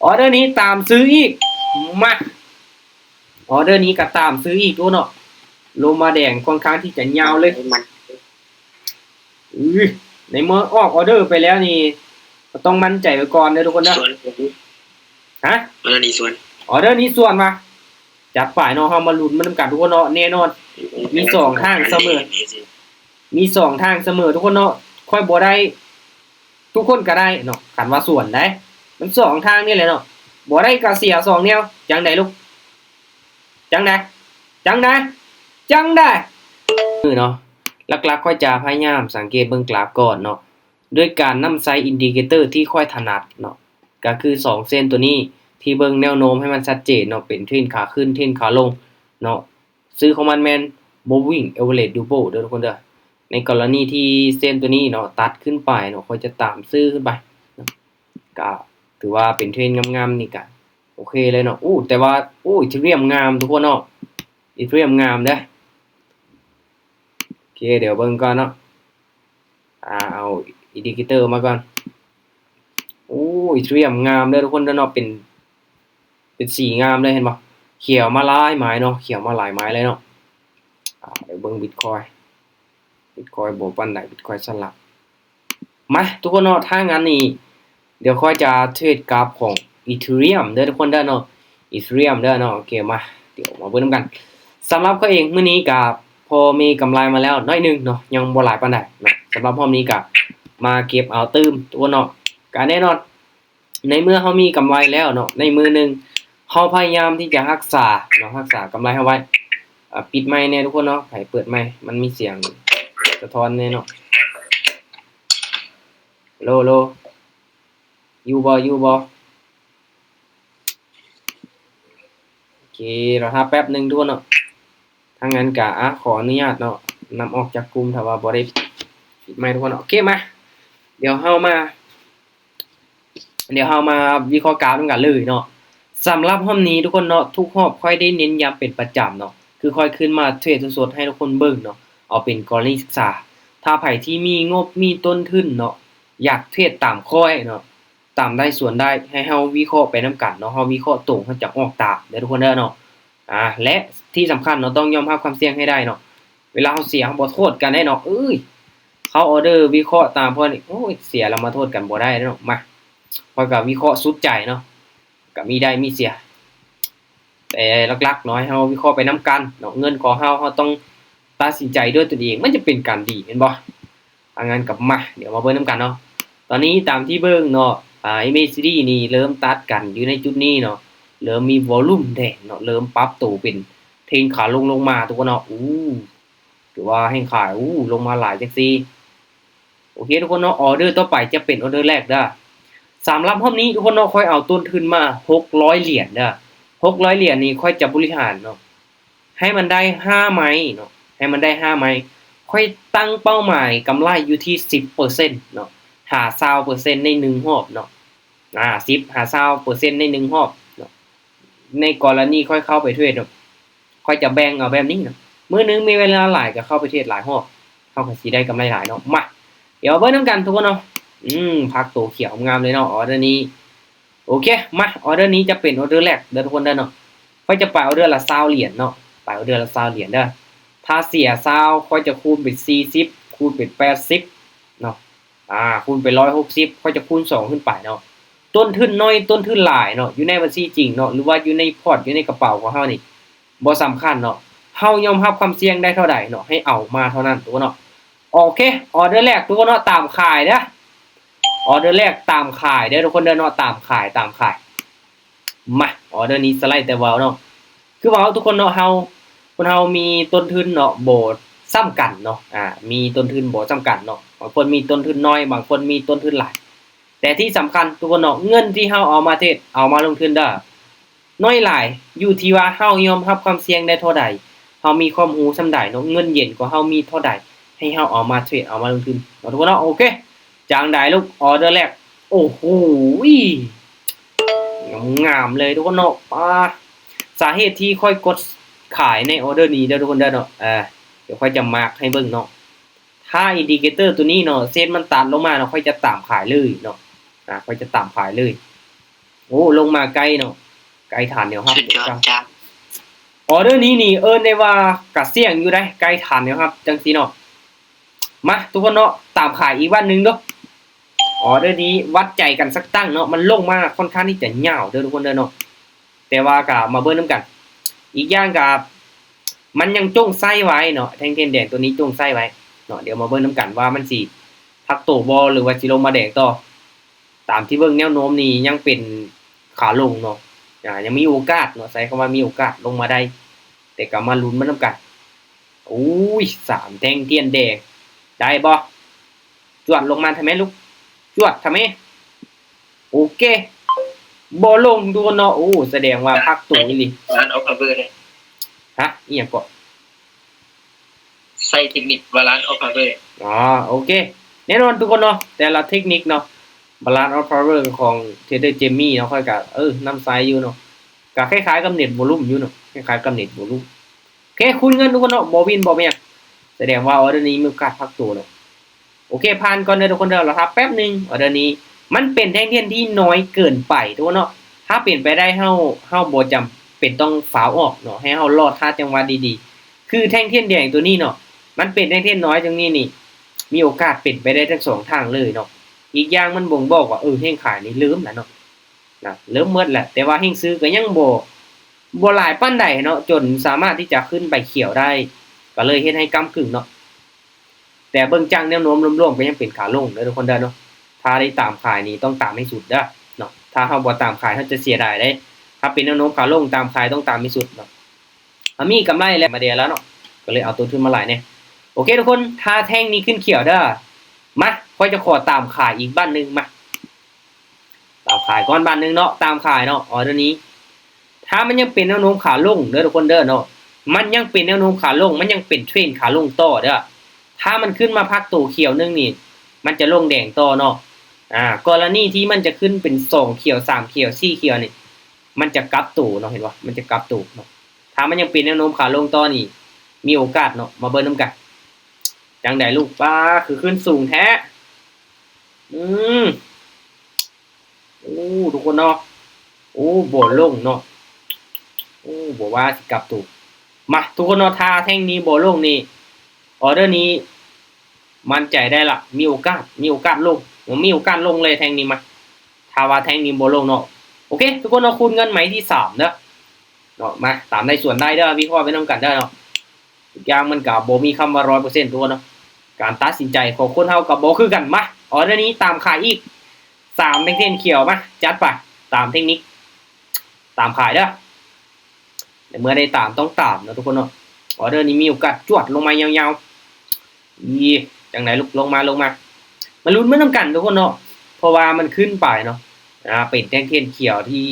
ອອເດີນີ້ຕາມຊື້ອີກ ມາ ອອເດີນີ້ກໍຕາມຊື້ອີກ ໂອ້ເນາະ ລົງມາແດງຄ່ອນຂ້າງທີ່ຈະຍາວເລີຍ ມັນ ອື ໃນເມື່ອອອກອອເດີໄປແລ້ວນີ້ ກໍຕ້ອງໝັ້ນໃຈໄວ້ກ່ອນເດີທຸກຄົນເດີ ສວນ ຮະ ອອເດີນີ້ສວນ ອອເດີນີ້ສວນວ່າ ຈັດໄປເນາະ ເຮົາມາລຸ້ນມານຳກັນທຸກຄົນເນາະ ແນ່ນອນ ມີສອງທາງສະເໝີ ມີສອງທາງສະເໝີທຸກຄົນເນາະ ຂ້ອຍບໍ່ໄດ້ ທຸກຄົນກໍໄດ້ເນາະ ຄັນວ່າສວນໄດ໋ ມັນສອງທາງນີ້ແຫຼະເນາະ ບໍ່ໄດ້ກໍເສຍສອງແນວ ຈັ່ງໃດລູກ ຈັ່ງໃດ ຈັ່ງໃດ ຈັ່ງໃດ ເນາະ ຫຼັກໆຂ້ອຍຈະພະຍາຍາມສັງເກດເບິ່ງກຣາຟກ່ອນເນາະ ໂດຍການນຳໃຊ້ອິນດິເຄເຕີທີ່ຂ້ອຍຖະໜັດເນາະ ກໍຄືສອງເສັ້ນໂຕນີ້ ທີ່ເບິ່ງແນວໂນ້ມໃຫ້ມັນຊັດເຈນເນາະ ເປັນເທຣນຂາຂຶ້ນ ເທຣນຂາລົງເນາະ ຊື່ຂອງມັນແມ່ນ Moving Average Double ເດີທຸກຄົນເດີ ໃນກໍລະນີທີ່ເສັ້ນໂຕນີ້ເນາະ ຕັດຂຶ້ນໄປເນາະ ຂ້ອຍຈະຕາມຊື້ຂຶ້ນໄປເນາະ ກໍຖືວ່າເປັນເທຣນງາມໆ ນີ້ກໍໂອເຄເລີຍເນາະ ໂອ້ ແຕ່ວ່າ ໂອ້ ອີເທີຣຽມງາມທຸກຄົນເນາະ ອີເທີຣຽມງາມເດີ ໂອເຄ ດຽວເບິ່ງກ່ອນເນາະ ອ່າ ເອົາອິນດິເຄເຕີມາກ່ອນ ໂອ້ ອີເທີຣຽມງາມເດີທຸກຄົນເດີເນາະ ເປັນ ເປັນສີງາມເລີຍ ເຫັນບໍ່ ຂຽວມາຫຼາຍໄມ້ເນາະ ຂຽວມາຫຼາຍໄມ້ເລີຍເນາະ ອ່າ ດຽວເບິ່ງບິດຄອຍ ບິດຄອຍບໍ່ປານໃດ ບິດຄອຍສະຫຼັບ ມາ ທຸກຄົນເນາະ ຖ້າງນັ້ນນີ້ ດຽວຂ້ອຍຈະເທຣດກາຟຂອງອີເທີຣຽມເດີທຸກຄົນເດີເນາະ ອີເທີຣຽມເດີເນາະ ໂອເຄ ມາ ດຽວມາເບິ່ງນຳກັນ ສຳລັບຂ້ອຍເອງມື້ນີ້ກໍພໍມີກຳໄລມາແລ້ວໜ້ອຍໜຶ່ງເນາະ ຍັງບໍ່ຫຼາຍປານໃດເນາະ ສຳລັບຮອບນີ້ກໍມາເກັບເອົາຕື່ມທຸກຄົນເນາະ ກໍແນ່ນອນ ໃນເມື່ອເຮົາມີກຳໄລແລ້ວເນາະ ໃນມື້ໜຶ່ງ ເຮົາພະຍາຍາມທີ່ຈະຮັກສາເນາະ ຮັກສາກຳໄລເຮົາໄວ້ ອ່າ ປິດໄມແດ່ທຸກຄົນເນາະ ໃຫ້ເປີດໄມ ມັນມີສຽງສະທ້ອນແດ່ເນາະ ໂລ ໂລ ຢູ່ບໍ່ ຢູ່ບໍ່ ໂອເຄ ລໍຖ້າແປັບໜຶ່ງທຸກຄົນເນາະ ຖ້າງນັ້ນກະ ອາ ຂໍອະນຸຍາດເນາະ ນຳອອກຈາກກຸ່ມ ຖ້າວ່າບໍ່ໄດ້ປິດໄມທຸກຄົນເນາະ ໂອເຄ ມາ ດຽວເຮົາມາ ດຽວເຮົາມາວິເຄາະກາຟນຳກັນເລີຍເນາະ ສຳລັບຮອບນີ້ທຸກຄົນເນາະ ທຸກຮອບຂ້ອຍໄດ້ເນັ້ນຢ້ຳເປັນປະຈຳເນາະ ຄືຂ້ອຍຂຶ້ນມາເທຣດສົດໆໃຫ້ທຸກຄົນເບິ່ງເນາະ ເອົາເປັນກໍລະນີສຶກສາ ຖ້າໃຜທີ່ມີງົບມີຕົ້ນທຶນເນາະ ຢາກເທຣດຕາມຂ້ອຍເນາະ ຕາມໄດ້ສວນໄດ້ ໃຫ້ເຮົາວິເຄາະໄປນຳກັນເນາະ ເຮົາວິເຄາະຕົງ ເຮົາຈະອອກຕາມເດີທຸກຄົນເດີເນາະ ອາ ແລະ ທີ່ສຳຄັນເນາະ ຕ້ອງຍອມຮັບຄວາມສ່ຽງໃຫ້ໄດ້ເນາະ ເວລາເຮົາເສຍ ເຮົາບໍ່ໂທດກັນໄດ້ເນາະ ເອີຍ ເຮົາອອເດີວິເຄາະຕາມເພິ່ນນີ້ ໂອ້ຍ ເສຍແລ້ວມາໂທດກັນບໍ່ໄດ້ເນາະ ມາ ຂ້ອຍກໍວິເຄາະສຸດໃຈເນາະ ກໍມີໄດ້ມີເສຍ ແຕ່ຫຼັກໆເນາະ ໃຫ້ເຮົາວິເຄາະໄປນຳກັນເນາະ ເງິນຂອງເຮົາ ເຮົາຕ້ອງຕັດສິນໃຈດ້ວຍຕົນເອງ ມັນຈະເປັນການດີແມ່ນບໍ່? ຖ້າງນັ້ນກໍມາ ດຽວມາເບິ່ງນຳກັນເນາະ ຕອນນີ້ຕາມທີ່ເບິ່ງເນາະ ອາ ເອັມເອຊີດີ ນີ້ເລີ່ມຕັດກັນຢູ່ໃນຈຸດນີ້ເນາະ ເລີ່ມມີວໍລຸມແດ່ເນາະ ເລີ່ມປັບໂຕເປັນເທຣນຂາລົງລົງມາທຸກຄົນເນາະ ອູ້ ຖືວ່າແຮງຂາຍ ອູ້ ລົງມາຫຼາຍຈັງຊີ້ ໂອເຄທຸກຄົນເນາະ ອອເດີຕໍ່ໄປຈະເປັນອອເດີແລກເດີ ສຳລັບຮອບນີ້ທຸກຄົນເນາະ ຂ້ອຍເອົາຕົ້ນທຶນມາຫົກຮ້ອຍຫຼຽນເດີ ຫົກຮ້ອຍຫຼຽນນີ້ຂ້ອຍຈະບໍລິຫານເນາະ ໃຫ້ມັນໄດ້ຫ້າໄມ້ເນາະ ໃຫ້ມັນໄດ້ຫ້າໄມ້ ຂ້ອຍຕັ້ງເປົ້າໝາຍກຳໄລຢູ່ທີ່ສິບເປີເຊັນເນາະ ຫາຊາວເປີເຊັນໃນໜຶ່ງຮອບເນາະ ອາ ສິບຫາຊາວເປີເຊັນໃນໜຶ່ງຮອບເນາະ ໃນກໍລະນີຂ້ອຍເຂົ້າໄປເທຣດເນາະ ຂ້ອຍຈະແບ່ງເອົາແບບນີ້ເນາະ ມື້ໜຶ່ງມີເວລາຫຼາຍກໍເຂົ້າໄປເທຣດຫຼາຍຮອບ ເຮົາກໍຊິໄດ້ກຳໄລຫຼາຍເນາະ ມາ ດຽວເບິ່ງນຳກັນທຸກຄົນເນາະ ອືມ ພັກໂຕຂຽວງາມເລີຍເນາະ ອອເດີນີ້ ໂອເຄ ມາ ອອເດີນີ້ຈະເປັນອອເດີແລກເດີທຸກຄົນເດີເນາະ ຂ້ອຍຈະໄປອອເດີລະຊາວຫຼຽນເນາະ ໄປອອເດີລະຊາວຫຼຽນເດີ ຖ້າເສຍຊາວ ຂ້ອຍຈະຄູນເປັນສີ່ສິບ ຄູນເປັນແປດສິບເນາະ ອາ ຄູນເປັນຮ້ອຍຫົກສິບ ຂ້ອຍຈະຄູນສອງຂຶ້ນໄປເນາະ ຕົ້ນທຶນໜ້ອຍ ຕົ້ນທຶນຫຼາຍເນາະ ຢູ່ໃນບັນຊີຈິງເນາະ ຫຼືວ່າຢູ່ໃນພອດ ຢູ່ໃນກະເປົາຂອງເຮົານີ້ ບໍ່ສຳຄັນເນາະ ເຮົາຍອມຮັບຄວາມສ່ຽງໄດ້ເທົ່າໃດເນາະ ໃຫ້ເອົາມາເທົ່ານັ້ນທຸກຄົນເນາະ ໂອເຄ ອອເດີແລກທຸກຄົນເນາະ ຕາມຂາຍເດີ ອອເດີແລກຕາມຂາຍເດີທຸກຄົນເດີເນາະ ຕາມຂາຍ ຕາມຂາຍ ມາ ອອເດີນີ້ສະໄລແຕ່ເວົ້າເນາະ ຄືເວົ້າທຸກຄົນເນາະ ເຮົາ ຄົນເຮົາມີຕົ້ນທຶນເນາະ ບໍ່ສ່ຳກັນເນາະ ອາ ມີຕົ້ນທຶນບໍ່ສ່ຳກັນເນາະ ບາງຄົນມີຕົ້ນທຶນໜ້ອຍ ບາງຄົນມີຕົ້ນທຶນຫຼາຍ ແຕ່ທີ່ສຳຄັນທຸກຄົນເນາະ ເງິນທີ່ເຮົາເອົາມາເທຣດ ເອົາມາລົງທຶນເດີ ໜ້ອຍຫຼາຍ ຢູ່ທີ່ວ່າເຮົາຍອມຮັບຄວາມສ່ຽງໄດ້ເທົ່າໃດ ເຮົາມີຄວາມຮູ້ສ່ຳໃດເນາະ ເງິນເຢັນຂອງເຮົາມີເທົ່າໃດ ໃຫ້ເຮົາເອົາມາເທຣດ ເອົາມາລົງທຶນເນາະ ທຸກຄົນເນາະ ໂອເຄ ຈັ່ງໃດລູກ ອອເດີແລກ ໂອ້ໂຫ ງາມໆເລີຍທຸກຄົນເນາະ ປາ ສາເຫດທີ່ຂ້ອຍກົດຂາຍໃນອອເດີນີ້ເດີທຸກຄົນເດີເນາະ ເອີ ດຽວຂ້ອຍຈະມາກໃຫ້ເບິ່ງເນາະ ຖ້າອິນດິເຄເຕີຕົວນີ້ເນາະ ເສັ້ນມັນຕັດລົງມາເນາະ ຂ້ອຍຈະຕາມຂາຍເລີຍເນາະ ອາ ຂ້ອຍຈະຕາມຂາຍເລີຍ ໂອ້ ລົງມາໃກ້ເນາະ ໃກ້ຖານແນວຮັບ ສຸດຍອດຈັດ. ອໍເດີນີ້ນີ້ເອີ້ນໄດ້ວ່າກະສ່ຽງຢູ່ໃດ໋ ໃກ້ຖານແນວຮັບຈັ່ງຊີ້ເນາະ. ມາທຸກຄົນເນາະ ຕາມຂາຍອີກບາດໜຶ່ງເດີ້. ອໍເດີນີ້ວັດໃຈກັນສັກຕັ້ງເນາະ ມັນລົງມາຄ່ອນຂ້າງທີ່ຈະຍາວເດີ້ທຸກຄົນເດີ້ເນາະ. ແຕ່ວ່າກະມາເບິ່ງນຳກັນ ອີກຢ່າງກະມັນຍັງຈົ່ງໄຊໄວ້ເນາະ ແທ່ງທຽນແດງໂຕນີ້ຈົ່ງໄຊໄວ້ເນາະ. ດຽວມາເບິ່ງນຳກັນວ່າມັນຊິພັກໂຕບໍ່ ຫຼືວ່າຊິລົງມາແດງຕໍ່. ຕາມທີ່ເບິ່ງແນວໂນ້ມນີ້ຍັງເປັນຂາລົງເນາະ ອາ ຍັງມີໂອກາດເນາະ ໃຊ້ຄຳວ່າມີໂອກາດລົງມາໄດ້ ແຕ່ກໍມາລຸ້ນມັນນຳກັນ. ໂອ້ຍ ສາມແທ່ງທຽນແດງ ໄດ້ບໍ່? ຈວດລົງມາທຳແມລູກ ຈວດທຳແມ. ໂອເຄ ບໍ່ລົງທຸກຄົນເນາະ. ໂອ້ ສະແດງວ່າພັກໂຕອີ່ຫຼີ. ບາລານອອຟພາວເວີເດ້. ຮະ? ອີ່ຫຍັງເກາະ? ໃຊ້ເທັກນິກບາລານອອຟພາວເວີ. ອໍ ໂອເຄ ແນ່ນອນທຸກຄົນເນາະ ແຕ່ລະເທັກນິກເນາະ ບາລານອອຟພາວເວີຂອງເທຣດເດີເຈມມີເນາະ ຂ້ອຍກະ ເອີ ນຳໃຊ້ຢູ່ເນາະ ກະຄ້າຍໆກັບເນັດໂວລຸມຢູ່ເນາະ ຄ້າຍໆກັບເນັດໂວລຸມ. ໂອເຄ ຄູນເງິນທຸກຄົນເນາະ ບໍ່ວິນບໍ່ແມ່ນ ສະແດງວ່າອໍເດີນີ້ມີໂອກາດພັກໂຕເນາະ. ໂອເຄ ຜ່ານກ່ອນເດີທຸກຄົນເດີ ລໍຖ້າແປັບໜຶ່ງ. ອໍເດີນີ້ມັນເປັນແທ່ງທຽນທີ່ນ້ອຍເກີນໄປທຸກຄົນເນາະ. ຖ້າເປັນໄປໄດ້ເຮົາ ເຮົາບໍ່ຈຳເປັນຕ້ອງຟາວອອກເນາະ ໃຫ້ເຮົາລໍຖ້າຈັງຫວະດີໆ. ຄືແທ່ງທຽນແດງໂຕນີ້ເນາະ ມັນເປັນແທ່ງທຽນນ້ອຍຈັ່ງນີ້ນີ້ ມີໂອກາດເປັນໄປໄດ້ທັງສອງທາງເລີຍເນາະ. ອີກຢ່າງມັນບົ່ງບອກວ່າ ເອີ ແຮງຂາຍນີ້ເລີ່ມແລ້ວເນາະ ນະ ເລີ່ມໝົດແລ້ວ ແຕ່ວ່າແຮງຊື້ກໍຍັງບໍ່ ບໍ່ຫຼາຍປານໃດເນາະ ຈົນສາມາດທີ່ຈະຂຶ້ນໃບຂຽວໄດ້ ກໍເລີຍເຮັດໃຫ້ກ້ຳກຶ່ງເນາະ. ແຕ່ເບິ່ງຈາກແນວໂນ້ມລວມໆກໍຍັງເປັນຂາລົງເດີທຸກຄົນເດີເນາະ. ຖ້າໄດ້ຕາມຂາຍນີ້ຕ້ອງຕາມໃຫ້ສຸດເດີເນາະ ຖ້າເຮົາບໍ່ຕາມຂາຍເຮົາຈະເສຍດາຍເດ້. ຖ້າເປັນແນວໂນ້ມຂາລົງ ຕາມຂາຍຕ້ອງຕາມໃຫ້ສຸດເນາະ. ເຮົາມີກຳໄລແລ້ວ ມາເດແລ້ວເນາະ ກໍເລີຍເອົາຕົ້ນທຶນມາຫຼາຍແດ່. ໂອເຄທຸກຄົນ ຖ້າແທ່ງນີ້ຂຶ້ນຂຽວເດີ ມາ ຂ້ອຍຈະຂໍຕາມຂາຍອີກບາດໜຶ່ງ ມາ ຕາມຂາຍກ່ອນບາດໜຶ່ງເນາະ ຕາມຂາຍເນາະ ອໍເດີນີ້. ຖ້າມັນຍັງເປັນແນວໂນ້ມຂາລົງເດີທຸກຄົນເດີເນາະ ມັນຍັງເປັນແນວໂນ້ມຂາລົງ ມັນຍັງເປັນເທຣນຂາລົງຕໍ່ເດີ. ຖ້າມັນຂຶ້ນມາພັກໂຕຂຽວໜຶ່ງນີ້ ມັນຈະລົງແດງຕໍ່ເນາະ. ອາ ກໍລະນີທີ່ມັນຈະຂຶ້ນເປັນສອງຂຽວ ສາມຂຽວ ສີ່ຂຽວນີ້ ມັນຈະກັບໂຕເນາະ ເຫັນບໍ່ ມັນຈະກັບໂຕເນາະ. ຖ້າມັນຍັງເປັນແນວໂນ້ມຂາລົງຕໍ່ນີ້ ມີໂອກາດເນາະ ມາເບິ່ງນຳກັນ. ຈັ່ງໃດລູກ ປ້າ ຄືຂຶ້ນສູງແທ້. ອືມ ໂອ້ ທຸກຄົນເນາະ ໂອ້ ບໍ່ລົງເນາະ ໂອ້ ບໍ່ວ່າຊິກັບໂຕ. ມາ ທຸກຄົນເນາະ ຖ້າແທ່ງນີ້ບໍ່ລົງນີ້ ອໍເດີນີ້ໝັ້ນໃຈໄດ້ລະ ມີໂອກາດ ມີໂອກາດລົງ ມີໂອກາດລົງເລີຍແທ່ງນີ້. ມາ ຖ້າວ່າແທ່ງນີ້ບໍ່ລົງເນາະ ໂອເຄ ທຸກຄົນເນາະ ຄູນເງິນໄມ້ທີສາມເດີ. ເນາະ ມາ ຕາມໄດ້ສ່ວນໄດ້ເດີ ວິເຄາະໄປນຳກັນເດີເນາະ. ທຸກຢ່າງມັນກະບໍ່ມີຄຳວ່າຮ້ອຍເປີເຊັນທຸກຄົນເນາະ ການຕັດສິນໃຈຂອງຄົນເຮົາກະບໍ່ຄືກັນ. ມາ ອໍເດີນີ້ຕາມຂາຍອີກ ສາມແທ່ງທຽນຂຽວ ມາ ຈັດໄປ ຕາມເທັກນິກ ຕາມຂາຍເດີ. ໃນເມື່ອໄດ້ຕາມຕ້ອງຕາມເນາະທຸກຄົນເນາະ. ອໍເດີນີ້ມີໂອກາດຈວດລົງມາຍາວໆ. ອີ ຈັ່ງໃດລູກ ລົງມາ ລົງມາ ມາລຸ້ນເບິ່ງນຳກັນທຸກຄົນເນາະ ເພາະວ່າມັນຂຶ້ນໄປເນາະ ອາ ເປັນແທ່ງທຽນຂຽວທີ່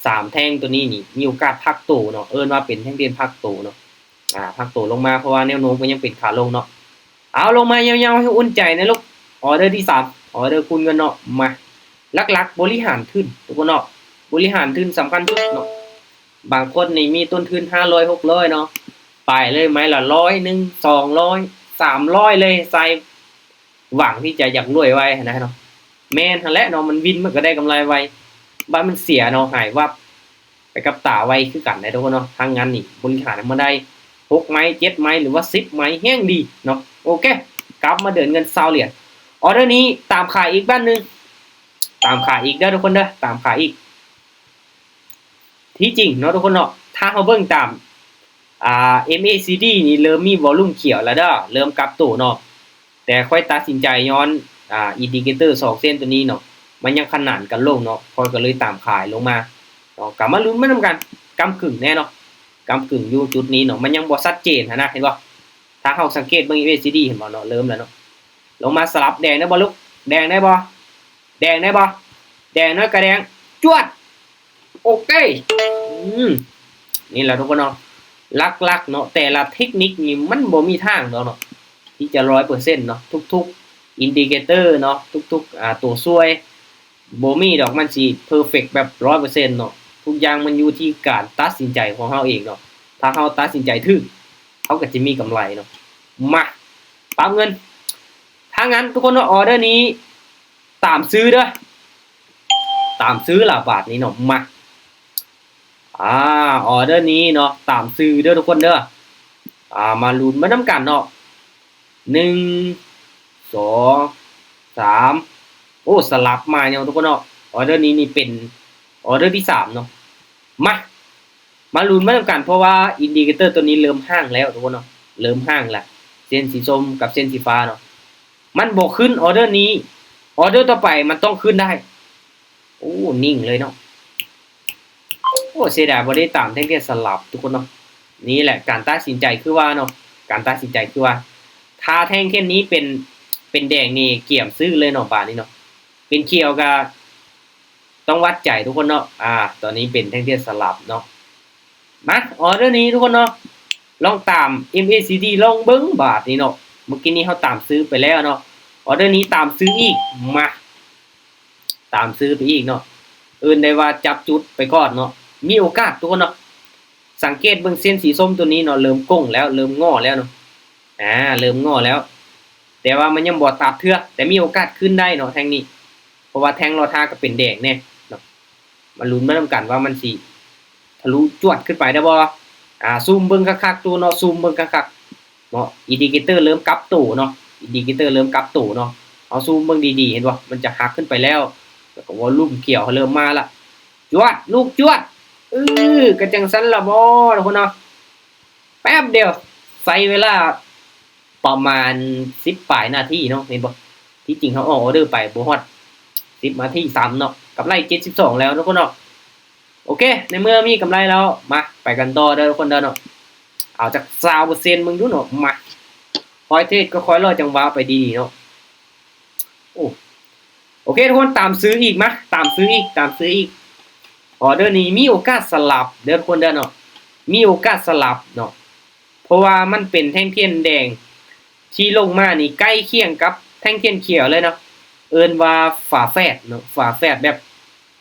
ສາມແທ່ງໂຕນີ້ນີ້ ມີໂອກາດພັກໂຕເນາະ ເອີ້ນວ່າເປັນແທ່ງທຽນພັກໂຕເນາະ ອາ ພັກໂຕລົງມາ ເພາະວ່າແນວໂນ້ມກໍຍັງເປັນຂາລົງເນາະ. ເອົາ ລົງມາຍາວໆ ໃຫ້ອຸ່ນໃຈແດ່ລູກ. ອໍເດີທີສາມ ອໍເດີຄູນເງິນເນາະ ມາ ຫຼັກໆບໍລິຫານທຶນທຸກຄົນເນາະ ບໍລິຫານທຶນສຳຄັນສຸດເນາະ. ບາງຄົນນີ້ມີຕົ້ນທຶນຫ້າຮ້ອຍ ຫົກຮ້ອຍເນາະ ໄປເລີຍໄມ້ລະຮ້ອຍໜຶ່ງ ສອງຮ້ອຍ ສາມຮ້ອຍເລີຍ ໃສ່ຫວັງທີ່ຈະຢາກລວຍໄວຫັ້ນນະເນາະ. ແມ່ນຫັ້ນແຫຼະເນາະ ມັນວິນມັນກໍໄດ້ກຳໄລໄວ ບາດມັນເສຍເນາະ ຫາຍວັບໄປກັບຕາໄວຄືກັນເດ້ທຸກຄົນເນາະ. ທາງງານນີ້ບໍລິຫານໃຫ້ມັນໄດ້ຫົກໄມ້ ເຈັດໄມ້ ຫຼືວ່າສິບໄມ້ແຮ່ງດີເນາະ. ໂອເຄ ກັບມາເດີນເງິນຊາວຫຼຽນ. ອໍເດີນີ້ຕາມຂາຍອີກບາດໜຶ່ງ ຕາມຂາຍອີກເດີທຸກຄົນເດີ ຕາມຂາຍອີກ. ທີ່ຈິງເນາະທຸກຄົນເນາະ ຖ້າເຮົາເບິ່ງຕາມ ອ່າ ເອັມເອຊີດີນີ້ເລີ່ມມີວໍລຸມຂຽວແລ້ວເດີ ເລີ່ມກັບໂຕເນາະ. ແຕ່ຂ້ອຍຕັດສິນໃຈຍ້ອນ ອ່າ ອິນດິເຄເຕີສອງເສັ້ນໂຕນີ້ເນາະ ມັນຍັງຂະໜານກັນລົງເນາະ ຂ້ອຍກໍເລີຍຕາມຂາຍລົງມາເນາະ. ກໍມາລຸ້ນມານຳກັນ ກ້ຳກຶ່ງແນ່ເນາະ ກ້ຳກຶ່ງຢູ່ຈຸດນີ້ເນາະ ມັນຍັງບໍ່ຊັດເຈນຫັ້ນນະ ເຫັນບໍ່? ຖ້າເຮົາສັງເກດເບິ່ງເອັມເອຊີດີ ເຫັນບໍ່ເນາະ ເລີ່ມແລ້ວເນາະ. ລົງມາສະຫຼັບແດງໄດ້ບໍ່ລູກ ແດງໄດ້ບໍ່ ແດງໄດ້ບໍ່ ແດງໜ້ອຍກະແດງ ຈວດ. ໂອເຄ ອືມ ນີ້ແຫຼະທຸກຄົນເນາະ ຫຼັກໆເນາະ ແຕ່ລະເທັກນິກນີ້ມັນບໍ່ມີທາງດອກເນາະ ທີ່ຈະຮ້ອຍເປີເຊັນເນາະ. ທຸກໆອິນດິເຄເຕີເນາະ ທຸກໆ ອ່າ ຕົວຊ່ວຍ ບໍ່ມີດອກມັນຊິເພີເຟັກແບບຮ້ອຍເປີເຊັນເນາະ. ທຸກຢ່າງມັນຢູ່ທີ່ການຕັດສິນໃຈຂອງເຮົາເອງເນາະ ຖ້າເຮົາຕັດສິນໃຈຖືກ ເຮົາກໍຈະມີກຳໄລເນາະ. ມາ ປັບເງິນ ຖ້າງນັ້ນທຸກຄົນເນາະ ອໍເດີນີ້ຕາມຊື້ເດີ ຕ ຕາມຊື້ລະບາດນີ້ເນາະ ມາ ອາ ອໍເດີນີ້ເນາະ ຕາມຊື້ເດີທຸກຄົນເດີ ອາ ມາລຸ້ນໄປນຳກັນເນາະ ໜຶ່ງ ສອງ ສາມ ໂອ້ ສະຫຼັບມາເນາະທຸກຄົນເນາະ ອໍເດີນີ້ນີ້ເປັນອໍເດີທີສາມເນາະ ມາ ມາລຸ້ນໄປນຳກັນ ເພາະວ່າອິນດິເຄເຕີໂຕນີ້ເລີ່ມຮ່າງແລ້ວທຸກຄົນເນາະ ເລີ່ມຮ່າງລະ ເສັ້ນສີສົ້ມກັບເສັ້ນສີຟ້າເນາະ ມັນບໍ່ຂຶ້ນອໍເດີນີ້ ອໍເດີຕໍ່ໄປມັນຕ້ອງຂຶ້ນໄດ້ ໂອ້ ນິ່ງເລີຍເນາະ ໂອ້ ເສຍດາຍບໍ່ໄດ້ຕາມແທ່ງທຽນສະຫຼັບທຸກຄົນເນາະ ນີ້ແຫຼະການຕັດສິນໃຈຄືວ່າເນາະ ການຕັດສິນໃຈຄືວ່າ ຖ້າແທ່ງທຽນນີ້ເປັນ ເປັນແດງນີ້ກຽມຊື້ເລີຍເນາະ ບາດນີ້ເນາະ ເປັນຂຽວກະ ຕ້ອງວັດໃຈທຸກຄົນເນາະ ອາ ຕອນນີ້ເປັນແທ່ງທຽນສະຫຼັບເນາະ ມາ ອໍເດີນີ້ທຸກຄົນເນາະ ລອງຕາມເອັມເອຊີດີລອງເບິ່ງບາດນີ້ເນາະ ເມື່ອກີ້ນີ້ເຮົາຕາມຊື້ໄປແລ້ວເນາະ ອໍເດີນີ້ຕາມຊື້ອີກ ມາ ຕາມຊື້ໄປອີກເນາະ ເອີ້ນໄດ້ວ່າຈັບຈຸດໄປກ່ອນເນາະ ມີໂອກາດທຸກຄົນເນາະ ສັງເກດເບິ່ງເສັ້ນສີສົ້ມໂຕນີ້ເນາະ ເລີ່ມໂກ່ງແລ້ວ ເລີ່ມງໍ້ແລ້ວເນາະ ອາ ເລີ່ມງໍ້ແລ້ວ ແຕ່ວ່າມັນຍັງບໍ່ຕັດເທື່ອ ແຕ່ມີໂອກາດຂຶ້ນໄດ້ເນາະແທ່ງນີ້ ເພາະວ່າແທ່ງລອດຫ້າກໍເປັນແດງແນ່ເນາະ ມາລຸ້ນໄປນຳກັນວ່າມັນຊິທະລຸຈວດຂຶ້ນໄປໄດ້ບໍ່ ອາ ຊູມເບິ່ງຄັກໆ ທຸກຄົນເນາະ ຊູມເບິ່ງຄັກໆ ເນາະ ອິນດິເຄເຕີເລີ່ມກັບໂຕເນາະ ອິນດິເຄເຕີເລີ່ມກັບໂຕເນາະ ເຮົາຊູມເບິ່ງດີໆ ເຫັນບໍ່ ມັນຈະຫັກຂຶ້ນໄປແລ້ວ ແລ້ວກໍວໍລຸມຂຽວເລີ່ມມາລະ ຈວດ ລູກຈວດ ເອີ ກໍຈັ່ງຊັ້ນລະບໍ ທຸກຄົນເນາະ ແປັບດຽວ ໃຊ້ເວລາປະມານສິບປາຍນາທີເນາະ ເຫັນບໍ່ ທີ່ຈິງເຮົາອອກອໍເດີໄປບໍ່ຮອດສິບນາທີຊ້ຳເນາະ ກຳໄລເຈັດສິບສອງແລ້ວທຸກຄົນເນາະ ໂອເຄ ໃນເມື່ອມີກຳໄລແລ້ວ ມາ ໄປກັນຕໍ່ເດີທຸກຄົນເດີເນາະ ເອົາຈັກຊາວເປີເຊັນເບິ່ງດູເນາະ ມາ ຄ່ອຍເທຣດກໍຄ່ອຍລໍຈັງຫວະໄປດີໆເນາະ ໂອ້ ໂອເຄທຸກຄົນ ຕາມຊື້ອີກ ມາ ຕາມຊື້ອີກ ຕາມຊື້ອີກ ອໍເດີນີ້ມີໂອກາດສະຫຼັບເດີທຸກຄົນເດີເນາະ ມີໂອກາດສະຫຼັບເນາະ ເພາະວ່າມັນເປັນແທ່ງທຽນແດງທີ່ລົງມານີ້ໃກ້ຄຽງກັບແທ່ງທຽນຂຽວເລີຍເນາະ ເອີ້ນວ່າຝາແຝດເນາະ ຝາແຝດແບບ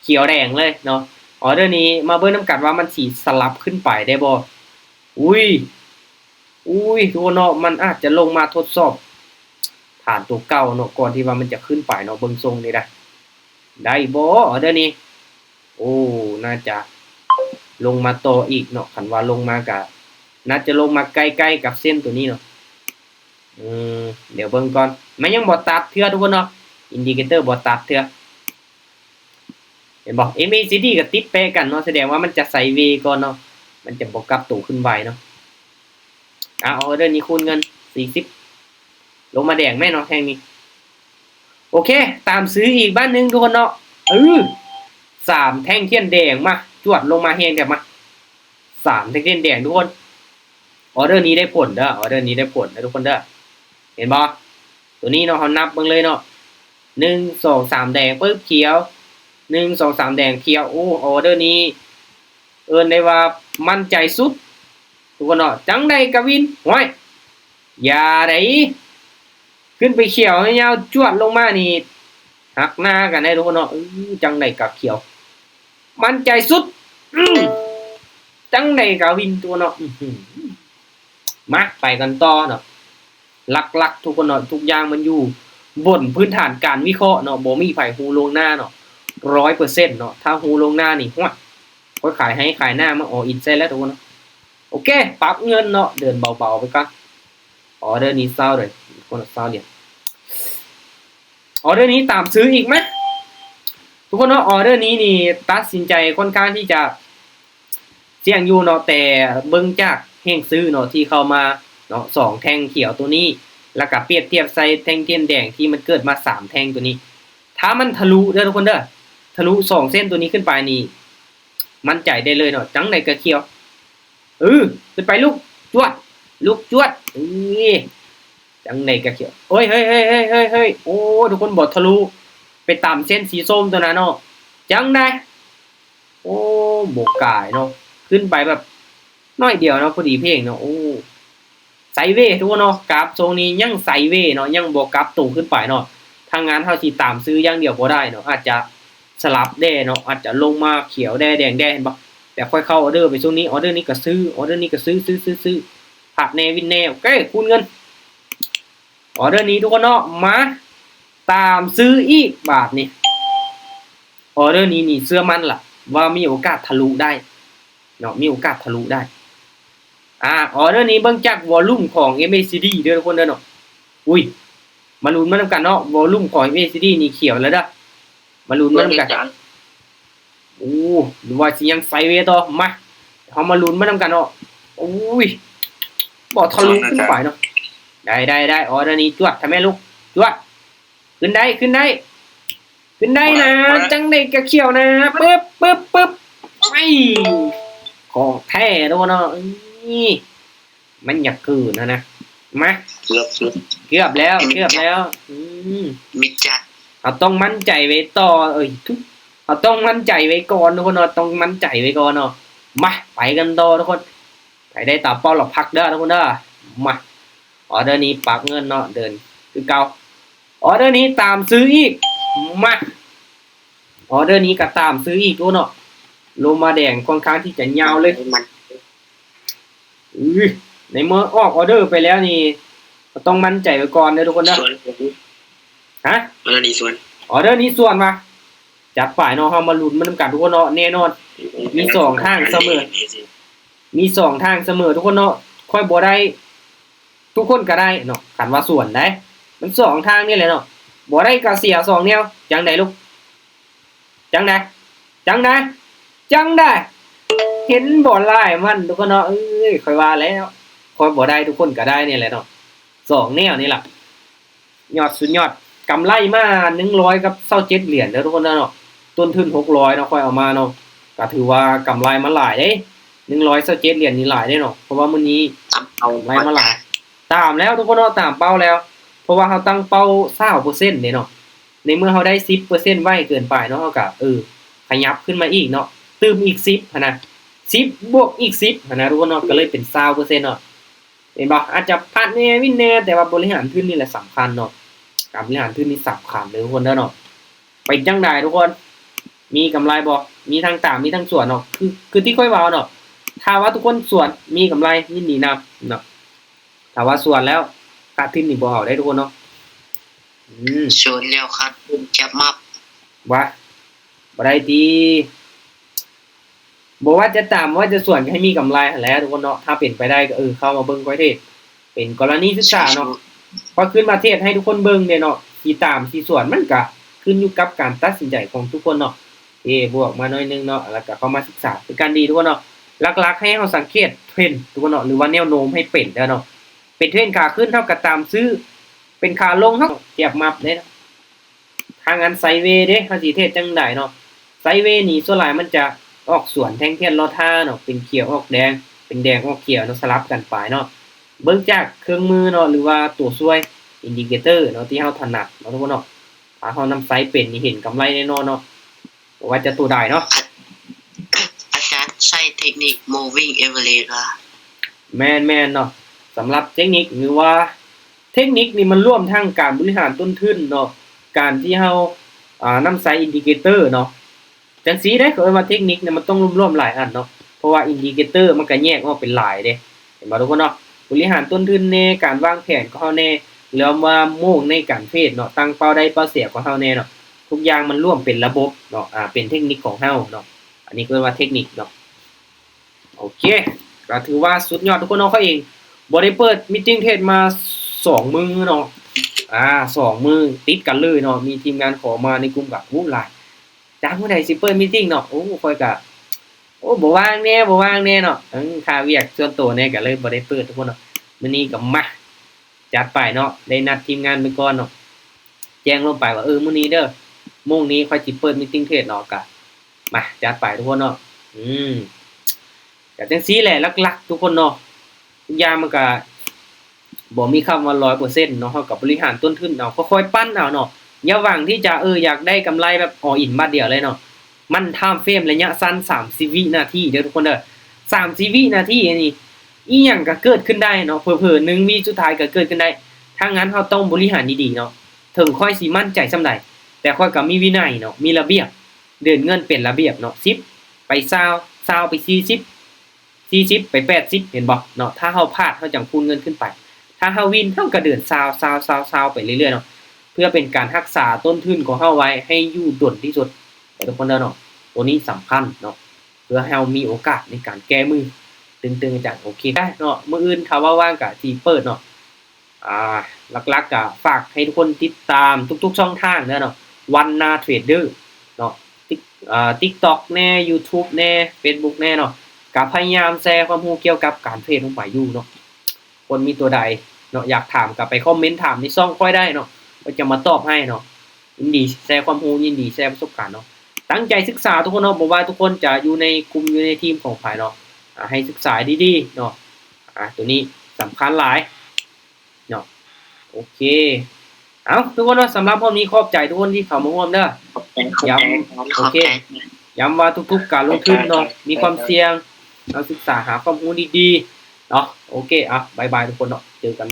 ຂຽວແດງເລີຍເນາະ ອໍເດີນີ້ມາເບິ່ງນຳກັນວ່າມັນຊິສະຫຼັບຂຶ້ນໄປໄດ້ບໍ່ ອຸ້ຍ ອຸ້ຍ ທຸກຄົນເນາະ ມັນອາດຈະລົງມາທົດສອບຖານໂຕເກົ່າເນາະ ກ່ອນທີ່ວ່າມັນຈະຂຶ້ນໄປເນາະ ເບິ່ງຊົງນີ້ນະ ໄດ້ບໍ່ອໍເດີນີ້ ໂອ້ ໜ້າຈະລົງມາຕໍ່ອີກເນາະ ຄັນວ່າລົງມາກະໜ້າຈະລົງມາໃກ້ໆກັບເສັ້ນໂຕນີ້ເນາະ ອືມ ດຽວເບິ່ງກ່ອນ ມັນຍັງບໍ່ຕັດເທື່ອທຸກຄົນເນາະ ອິນດິເຄເຕີບໍ່ຕັດເທື່ອ ເຫັນບໍ່ ເອັມເອຊີດີກໍຕິດແປະກັນເນາະ ສະແດງວ່າມັນຈະໄຊເວກ່ອນເນາະ ມັນຈະບໍ່ກັບໂຕຂຶ້ນໄວເນາະ ອາ ອໍເດີນີ້ຄູນເງິນສີ່ສິບ ລົງມາແດງແມ່ນເນາະແທ່ງນີ້ ໂອເຄ ຕາມຊື້ອີກບາດໜຶ່ງທຸກຄົນເນາະ ເອີ ສາມແທ່ງທຽນແດງ ມາ ຈວດລົງມາແຮງແທ້ ມາ ສາມແທ່ງທຽນແດງທຸກຄົນ ອໍເດີນີ້ໄດ້ຜົນເດີ ອໍເດີນີ້ໄດ້ຜົນເດີທຸກຄົນເດີ ເຫັນບໍ່ ໂຕນີ້ເນາະ ເຮົານັບເບິ່ງເລີຍເນາະ ໜຶ່ງ ສອງ ສາມ ແດງ ປຶບ ຂຽວ ໜຶ່ງ ສອງ ສາມ ແດງ ຂຽວ ໂອ້ ອໍເດີນີ້ເອີ້ນໄດ້ວ່າໝັ້ນໃຈສຸດ ທຸກຄົນເນາະ ຈັ່ງໃດກະວິນ ຫ້ວຍ ຢ່າໃດ ຂຶ້ນໄປຂຽວຍາວຈວດລົງມານີ້ ຫັກໜ້າກັນໄດ໋ທຸກຄົນເນາະ ເອີ ຈັ່ງໃດກະຂຽວ ໝັ້ນໃຈສຸດ ອືມ ຈັ່ງໃດກະວິນ ທຸກຄົນເນາະ ອືຫື ມາ ໄປກັນຕໍ່ເນາະ ຫຼັກໆ ທຸກຄົນເນາະ ທຸກຢ່າງມັນຢູ່ບົນພື້ນຖານການວິເຄາະເນາະ ບໍ່ມີໃຜຮູ້ລ່ວງໜ້າເນາະ ຮ້ອຍເປີເຊັນເນາະ ຖ້າຮູ້ລ່ວງໜ້ານີ້ ໂອ້ຍ ຂ້ອຍຂາຍໃຫ້ຂາຍໜ້າມາອໍອິນໃສ່ແລ້ວທຸກຄົນເນາະ ໂອເຄ ປັບເງິນເນາະ ເດີນເບົາໆໄປກ່ອນ ອໍເດີນີ້ຊາວເດີ ຄົນລະຊາວຫຼຽນ ອໍເດີນີ້ຕາມຊື້ອີກມາ ທຸກຄົນເນາະ ອໍເດີນີ້ນີ້ຕັດສິນໃຈຄ່ອນຂ້າງທີ່ຈະສ່ຽງຢູ່ເນາະ ແຕ່ເບິ່ງຈາກແຮງຊື້ເນາະ ທີ່ເຂົ້າມາເນາະ ສອງແທ່ງຂຽວໂຕນີ້ ແລ້ວກະປຽບທຽບໃສ່ແທ່ງທຽນແດງທີ່ມັນເກີດມາສາມແທ່ງໂຕນີ້ ຖ້າມັນທະລຸເດີທຸກຄົນເດີ ທະລຸສອງເສັ້ນໂຕນີ້ຂຶ້ນໄປນີ້ ໝັ້ນໃຈໄດ້ເລີຍເນາະ ຈັ່ງໃດກະຂຽວ ເອີ ຂຶ້ນໄປລູກ ຈວດ ລູກຈວດ ເອີ ຈັ່ງໃດກະຂຽວ ໂອ້ຍ ເຮີ້ຍໆ ໂອ້ ທຸກຄົນບໍ່ທະລຸ ໄປຕຳເສັ້ນສີສົ້ມຕົວນັ້ນເນາະ ຈັ່ງໃດ ໂອ້ ບໍ່ກາຍເນາະ ຂຶ້ນໄປແບບໜ້ອຍດຽວເນາະ ພໍດີເພງເນາະ ໂອ້ ໄຊເວທຸກຄົນເນາະ ກາບຊົງນີ້ຍັງໄຊເວເນາະ ຍັງບໍ່ກັບໂຕຂຶ້ນໄປເນາະ ທາງງານເຮົາຊິຕາມຊື້ຢ່າງດຽວບໍ່ໄດ້ເນາະ ອາດຈະສະຫຼັບແດ່ເນາະ ອາດຈະລົງມາຂຽວແດ່ ແດງແດ່ ເຫັນບໍ່ ແຕ່ຂ້ອຍເຂົ້າອໍເດີໄປຊ່ວງນີ້ ອໍເດີນີ້ກໍຊື້ ອໍເດີນີ້ກໍຊື້ ຊື້ ຊື້ ຊື້ ພາດແນ່ ວິນແນ່ ໂອເຄ ຄູນເງິນ ອໍເດີນີ້ທຸກຄົນເນາະ ມາຕາມຊື້ອີກບາດນີ້ ອໍເດີນີ້ນີ້ເຊື່ອໝັ້ນລະວ່າມີໂອກາດທະລຸໄດ້ເນາະ ມີໂອກາດທະລຸໄດ້. ອາ ອໍເດີນີ້ເບິ່ງຈາກວໍລຸ່ມຂອງ ເອັມເອຊີດີ ເດີທຸກຄົນເດີເນາະ. ອຸ້ຍ ມາລຸ້ນມານຳກັນເນາະ ວໍລຸ່ມຂອງ ເອັມເອຊີດີ ນີ້ຂຽວແລ້ວເດີ. ມາລຸ້ນມານຳກັນ. ໂອ້ ຫຼືວ່າຊິຍັງໄຊເວຕໍ່? ມາ ເຮົາມາລຸ້ນມານຳກັນເນາະ. ໂອ້ຍ ບໍ່ທະລຸຂຶ້ນໄປເນາະ. ໄດ້ ໄດ້ ໄດ້ ອໍເດີນີ້ ຈວດທຳແມ່ລູກ ຈວດ. ຂຶ້ນໄດ້ ຂຶ້ນໄດ້ ຂຶ້ນໄດ້ນະ. ຈັ່ງໃດກະຂຽວນະ. ປຶບ ປຶບ ປຶບ ໄປ. ຂອງແທ້ໂດເນາະ. ນີ້ ມັນຢາກເກີນຫັ້ນນະ. ມາ ເກືອບ ເກືອບ ເກືອບແລ້ວ ເກືອບແລ້ວ. ອືມ ມິດຈັດ. ເຮົາຕ້ອງໝັ້ນໃຈໄວ້ຕໍ່ ເອີຍ ເຮົາຕ້ອງໝັ້ນໃຈໄວ້ກ່ອນທຸກຄົນເນາະ ຕ້ອງໝັ້ນໃຈໄວ້ກ່ອນເນາະ. ມາ ໄປກັນຕໍ່ທຸກຄົນ. ໃຜໄດ້ຕາມເປົ້າລະພັກເດີທຸກຄົນເດີ. ມາ ອໍເດີນີ້ປັກເງິນເນາະ ເດີນຄືເກົ່າ. ອໍເດີນີ້ຕາມຊື້ອີກ. ມາ ອໍເດີນີ້ກະຕາມຊື້ອີກ. ໂອ້ເນາະ ລົງມາແດງຄ່ອນຂ້າງທີ່ຈະຍາວເລີຍ. ອື ໃນເມື່ອອອກອໍເດີໄປແລ້ວນີ້ ກໍຕ້ອງໝັ້ນໃຈໄວ້ກ່ອນເດີທຸກຄົນເດີ. ຮະ? ອໍເດີນີ້ສວນ ອໍເດີນີ້ສວນວ່າ. ຈັດໄປເນາະ ເຮົາມາລຸ້ນມານຳກັນທຸກຄົນເນາະ. ແນ່ນອນ ມີສອງທາງສະເໝີ ມີສອງທາງສະເໝີທຸກຄົນເນາະ. ຂ້ອຍບໍ່ໄດ້ ທຸກຄົນກະໄດ້ເນາະ ຄັນວ່າສວນໄດ໋. ມັນສອງທາງນີ້ແຫຼະເນາະ ບໍ່ໄດ້ກະເສຍສອງແນວ. ຈັ່ງໃດລູກ? ຈັ່ງໃດ? ຈັ່ງໃດ? ຈັ່ງໃດ? ເຫັນບໍ່ ລາຍມັນທຸກຄົນເນາະ. ເອີຍ ຂ້ອຍວ່າແລ້ວ ຂ້ອຍບໍ່ໄດ້ ທຸກຄົນກະໄດ້ນີ້ແຫຼະເນາະ ສອງແນວນີ້ລະ. ຍອດ ສຸດຍອດ ກຳໄລມາໜຶ່ງຮ້ອຍກັບຊາວເຈັດຫຼຽນເດີທຸກຄົນເນາະ. ຕົ້ນທຶນຫົກຮ້ອຍເນາະ ຂ້ອຍເອົາມາເນາະ ກະຖືວ່າກຳໄລມາຫຼາຍເດ້. ໜຶ່ງຮ້ອຍຊາວເຈັດຫຼຽນນີ້ຫຼາຍເດ້ເນາະ ເພາະວ່າມື້ນີ້ກຳໄລມາຫຼາຍ. ຕາມແລ້ວທຸກຄົນເນາະ ຕາມເປົ້າແລ້ວ ເພາະວ່າເຮົາຕັ້ງເປົ້າຊາວເປີເຊັນເດ້ເນາະ. ໃນເມື່ອເຮົາໄດ້ສິບເປີເຊັນໄວເກີນໄປເນາະ ເຮົາກະ ເອີ ຂະຫຍັບຂຶ້ນມາອີກເນາະ ຕື່ມອີກສິບຫັ້ນນະ ສິບບວກອີກສິບຫັ້ນນະທຸກຄົນເນາະ ກະເລີຍເປັນຊາວເປີເຊັນເນາະ. ເຫັນບໍ່? ອາດຈະພາດແດ່ ວິນແດ່ ແຕ່ວ່າບໍລິຫານທຶນນີ້ແຫຼະສຳຄັນເນາະ ການບໍລິຫານທຶນນີ້ສຳຄັນເດີທຸກຄົນເດີເນາະ. ເປັນຈັ່ງໃດທຸກຄົນ ມີກຳໄລບໍ່? ມີທັງຕາມ ມີທັງສວນເນາະ ຄື ຄືທີ່ຂ້ອຍເວົ້າເນາະ ຖ້າວ່າທຸກຄົນສວນມີກຳໄລຍິນດີນຳເນາະ ຖ້າວ່າສວນແລ້ວຂາດທຶນນີ້ບໍ່ເອົາເດ້ທຸກຄົນເນາະ. ອືມ ສວນແລ້ວຂາດທຶນຈັບມັບ ວ່າ ບໍ່ໄດ້ຕິ. ບໍ່ວ່າຈະຕາມ ບໍ່ວ່າຈະສວນ ກະໃຫ້ມີກຳໄລຫັ້ນແຫຼະທຸກຄົນເນາະ. ຖ້າເປັນໄປໄດ້ກະ ເອີ ເຂົ້າມາເບິ່ງຂ້ອຍເທດ ເປັນກໍລະນີສຶກສາເນາະ. ຂ້ອຍຂຶ້ນມາເທດໃຫ້ທຸກຄົນເບິ່ງເດ້ເນາະ ຊິຕາມຊິສວນ ມັນກະຂຶ້ນຢູ່ກັບການຕັດສິນໃຈຂອງທຸກຄົນເນາະ. ເອ ບວກມາໜ້ອຍໜຶ່ງເນາະ ແລ້ວກະເຂົ້າມາສຶກສາຄືກັນດີທຸກຄົນເນາະ. ຫຼັກໆ ໃຫ້ເຮົາສັງເກດເທຣນທຸກຄົນເນາະ ຫຼືວ່າແນວໂນ້ມໃຫ້ເປັນເດີເນາະ. ເປັນເທຣນຂາຂຶ້ນ ເຮົາກະຕາມຊື້ ເປັນຂາລົງ ເຮົາກະຈັບມັບເດ້ເນາະ. ທາງອັນໄຊເວເດ້ ເຮົາຊິເທດຈັ່ງໃດເນາະ? ໄຊເວນີ້ສ່ວນຫຼາຍມັນຈະອອກສວນແທ່ງທຽນລໍທ່າເນາະ ເປັນຂຽວອອກແດງ ເປັນແດງອອກຂຽວເນາະ ສະຫຼັບກັນໄປເນາະ. ເບິ່ງຈາກເຄື່ອງມືເນາະ ຫຼືວ່າຕົວຊ່ວຍ ອິນດິເຄເຕີເນາະ ທີ່ເຮົາຖະໜັດເນາະທຸກຄົນເນາະ. ຖ້າເຮົານຳໃຊ້ເປັນນີ້ເຫັນກຳໄລແນ່ນອນເນາະ ບໍ່ວ່າຈະຕົວໃດເນາະ. ອາ ອາຈານໃຊ້ເທັກນິກ moving average ວ່າ? ແມ່ນໆເນາະ ສຳລັບເທັກນິກ ຫຼືວ່າ ເທັກນິກນີ້ມັນລວມທັງການບໍລິຫານຕົ້ນທຶນເນາະ ການທີ່ເຮົາ ອາ ນຳໃຊ້ອິນດິເຄເຕີເນາະ ຈັ່ງຊີ້ເດ້. ເຂົາເອີ້ນວ່າເທັກນິກນີ້ມັນຕ້ອງລວມໆຫຼາຍອັນເນາະ ເພາະວ່າອິນດິເຄເຕີມັນກະແຍກອອກເປັນຫຼາຍເດ້ ເຫັນບໍ່ທຸກຄົນເນາະ? ບໍລິຫານຕົ້ນທຶນແດ່ ການວາງແຜນຂອງເຮົາແດ່ ຫຼືວ່າໂມງໃນການເທຣດເນາະ ຕັ້ງເປົ້າໄດ້ເປົ້າເສຍຂອງເຮົາແດ່ເນາະ ທຸກຢ່າງມັນລວມເປັນລະບົບເນາະ ອາ ເປັນເທັກນິກຂອງເຮົາເນາະ. ອັນນີ້ເອີ້ນວ່າເທັກນິກເນາະ. ໂອເຄ ກະຖືວ່າສຸດຍອດທຸກຄົນເນາະ. ຂ້ອຍເອງບໍ່ໄດ້ເປີດມີດຕິ້ງເທຣດມາສອງມື້ເນາະ ອາ ສອງມື້ຕິດກັນເລີຍເນາະ. ມີທີມງານຂໍມາໃນກຸ່ມກະ ໂອ້ ຫຼາຍ ຈາກມື້ໃດຊິເປີດມີດຕິ້ງເນາະ. ໂອ້ ຂ້ອຍກະ ໂອ້ ບໍ່ວ່າງແດ່ ບໍ່ວ່າງແດ່ເນາະ ເອີ ຄາວຽກສ່ວນໂຕແດ່ ກະເລີຍບໍ່ໄດ້ເປີດທຸກຄົນເນາະ. ມື້ນີ້ກະມາ ຈັດໄປເນາະ ໄດ້ນັດທີມງານໄປກ່ອນເນາະ ແຈ້ງລົງໄປວ່າ ເອີ ມື້ນີ້ເດີ ໂມງນີ້ຂ້ອຍຊິເປີດມີດຕິ້ງເທຣດເນາະ ກະມາ ຈັດໄປທຸກຄົນເນາະ. ອືມ ກະຈັ່ງຊີ້ແຫຼະ ຫຼັກໆທຸກຄົນເນາະ ທຸກຢ່າງມັນກະບໍ່ມີຄຳວ່າຮ້ອຍເປີເຊັນເນາະ. ເຮົາກະບໍລິຫານຕົ້ນທຶນເອົາ ຄ່ອຍໆປັ້ນເອົາເນາະ ຢ່າຫວັງທີ່ຈະ ເອີ ຢາກໄດ້ກຳໄລແບບ all in ບາດດຽວເລີຍເນາະ. ມັນທາມເຟຣມໄລຍະສັ້ນ ສາມສິບວິນາທີເດີທຸກຄົນເດີ ສາມສິບວິນາທີ ອັນນີ້ ອີ່ຫຍັງກະເກີດຂຶ້ນໄດ້ເນາະ ເຜີໆໜຶ່ງວິສຸດທ້າຍກະເກີດຂຶ້ນໄດ້. ຖ້າງນັ້ນເຮົາຕ້ອງບໍລິຫານດີໆເນາະ. ເຖິງຂ້ອຍຊິໝັ້ນໃຈສ່ຳໃດ ແຕ່ຂ້ອຍກະມີວິໄນເນາະ ມີລະບຽບ ເດີນເງິນເປັນລະບຽບເນາະ ສິບໄປຊາວ ຊາວໄປສີ່ສິບ ສີ່ສິບໄປແປດສິບ ເຫັນບໍ່ເນາະ? ຖ້າເຮົາພາດ ເຮົາຈັ່ງຄູນເງິນຂຶ້ນໄປ ຖ້າເຮົາວິນ ເຮົາກະເດີນຊາວ ຊາວ ຊາວ ຊາວໄປເລື້ອຍໆເນາະ ເພື່ອເປັນການຮັກສາຕົ້ນທຶນຂອງເຮົາໄວ້ໃຫ້ຢູ່ດົນທີ່ສຸດ. ໂອ ທຸກຄົນເດີເນາະ. ໂຕນີ້ສຳຄັນເນາະ ເພື່ອໃຫ້ເຮົາມີໂອກາດໃນການແກ້ມື. ຕຶງໆ ອາຈານ ໂອເຄເນາະ. ມື້ອື່ນຖ້າວ່າວ່າງກະຊິເປີດເນາະ. ອ່າ ຫຼັກໆ ກະຝາກໃຫ້ທຸກຄົນຕິດຕາມທຸກໆ ຊ່ອງທາງເດີເນາະ ວັນນາເທຣດເດີເນາະ. ຕິກ ອ່າ TikTok ແດ່ YouTube ແດ່ Facebook ແດ່ເນາະ. ກະພະຍາຍາມແຊຄວາມຮູ້ກ່ຽວກັບການເທຣດລົງໄປຢູ່ເນາະ. ຄົນມີຕົວໃດເນາະ ຢາກຖາມກະໄປຄອມເມັນຖາມໃນຊ່ອງຂ້ອຍໄດ້ເນາະ ຂ້ອຍຈະມາຕອບໃຫ້ເນາະ. ຍິນດີແຊຄວາມຮູ້ ຍິນດີແຊປະສົບການເນາະ. ຕັ້ງໃຈສຶກສາທຸກຄົນເນາະ ບໍ່ວ່າທຸກຄົນຈະຢູ່ໃນກຸ່ມ ຢູ່ໃນທີມຂອງໃຜເນາະ. ອ່າ ໃຫ້ສຶກສາດີໆ ເນາະ. ອ່າ ໂຕນີ້ສຳຄັນຫຼາຍເນາະ. ໂອເຄ ເອົາ ທຸກຄົນເນາະ ສຳລັບຮອບນີ້ຂອບໃຈທຸກຄົນທີ່ເຂົ້າມາຮ່ວມເດີ. ຂອບໃຈ ຂອບໃຈ ຢ້ຳ ໂອເຄ ຢ້ຳວ່າທຸກໆ ການລົງທຶນເນາະ ມີຄວາມສ່ຽງ. ເຮົາສຶກສາຫາຄວາມຮູ້ດີໆ ເນາະ. ໂອເຄ ເອົາ ບາຍບາຍທຸກຄົນເນາະ ເຈີກັນ